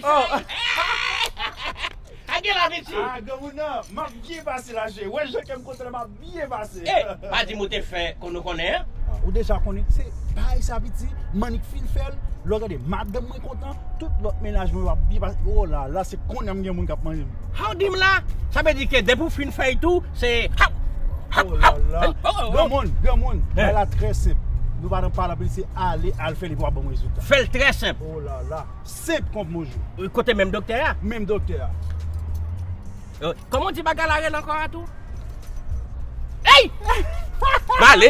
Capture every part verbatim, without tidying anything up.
Oh. A gen la, Richie. Ah, granmoun nan, m ap byen pase la, cheri. Wè, jan kè m kontan, m ap byen pase. Eh, pa di m ou te fè kon nou konnen, an? Ah, ou deja konnen, se bagay sa piti, m annik fin fè l, lè w gade madanm mwen kontan, tout lòt mennaj mwen ap byen pase. Oh la la, se kounye a m gen moun k ap manje m. Sa w di m la? Sa vle di ke depi w fin fè l tou, se hap, hap, hap. Oh la la. Granmoun, granmoun, bagay la trè senp. Nou pa nan pale anpil, se ale, al fè l epi w ap ban mwen rezilta. Fè l trè senp. Oh la la. Senp kon bonjou. Kote menm doktè a? Menm doktè a. Kòman w di bagay la rele ankò a tou? Ey! M ale.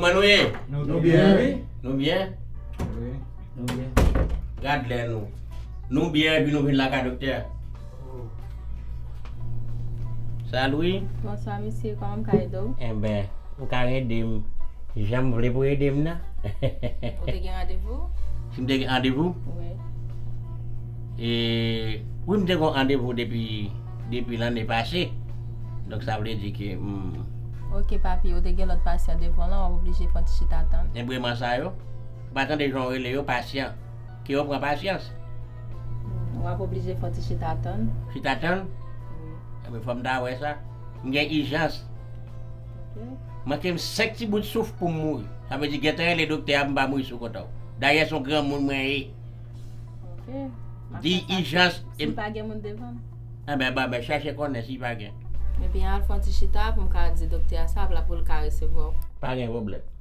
Kouman nou ye? Nou byen, wi. Nou byen? Wi, nou byen. Gad lè nou. Nou byen epi nou vin lakay doktè. Salut. Bonswa, mesye. Kòman m ka ede w? Enben, ou ka ede m jan m vle pou ede m nan. Ou te gen randevou? Si m te gen randevou? Wi. E, wi, m te gen randevou depi, depi lanne pase. Donk, sa vle di ke, hmm. Ok, papi, ou te gen lòt pasyan devan w lan, w ap oblije fè yon ti chita tann. Enbreman sa yo, ou pa tande jan w rele yo, pasyan. Ke yo pran pasyans. W ap oblije fè yon ti chita tann. Chita tann? Wi. Enben, fò m ta wè sa. M gen ijans. Ok. Manke m senk ti bout souf pou m mouri. Sa vle di, gentan rele doktè a pou m pa mouri sou kont ou. Dayè, se yon granmoun mwen ye. Ok. Di ijans. Si pa gen moun devan m? Enben, ban, ben, chèche konnen si pa gen. Epi, al fè yon ti chita pou m ka di doktè a sa, pou l ka resevwa w. Pa gen pwoblèm.